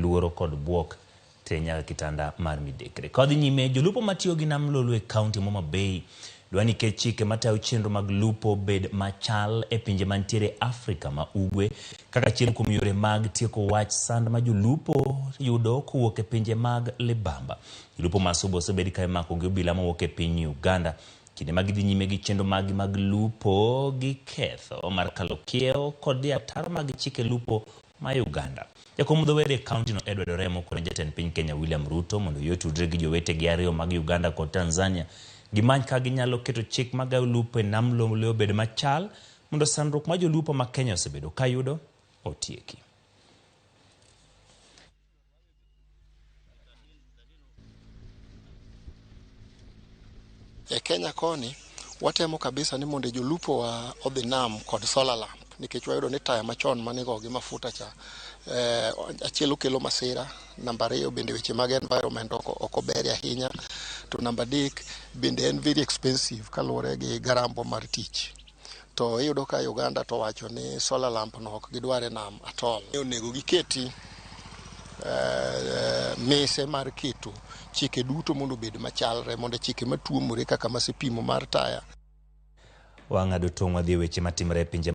luoro kod bwok te nyaka kitanda mar midekre. Ka wadhi nyime, jolupo matiyo gi nam Lolwe e kaunti ma Homa Bay dwa ni ket chike matayo chenro mag lupo bed machal e pinje mantiere Afrika ma Ugwe kaka achiel kuom yore mag tieko wach sand ma jolupo yudo kowuok e pinje mag libamba. Jolupo ma Suba osebed ka imako gi obila mawuok e piny Uganda kinde ma gidhi nyime gi chenro maggi mag lupo gi ketho mar kalo kiewo kod dhi ataro mag chike lupo ma Uganda. Jakom dho wedhe e kauntino Edward Oremo okone jatend piny Kenya William Ruto mondo oyie otudre gi jowetegi ariyo mag Uganda kod Tanzania gimany kaka ginyalo keto chik magayo lupo e nam Lolwe obed machal mondo sandruok ma jolupo ma Kenya osebedo ka yudo otieki. E Kenya koni watemo kabisa ni mondo jolupo wa odhi nam kod solar lamp nikech wayudo ni taya machon manigo gi mafuta cha eh, achiel okelo masira, namba ariyo bende weche mag environment ok ok oberie ahinya, to namba adek bende en very expensive kaluwore gi garambwa mar tich. To iyudo ka Uganda to wacho ni solar lamp no ok gidwar e nam at all. Onego giketi eh, mise mar keto chike duto mondo obed machalre mondo chike matuomore kaka masepimo mar taya Wang'ado tong' wadhi e weche matimore e pinje.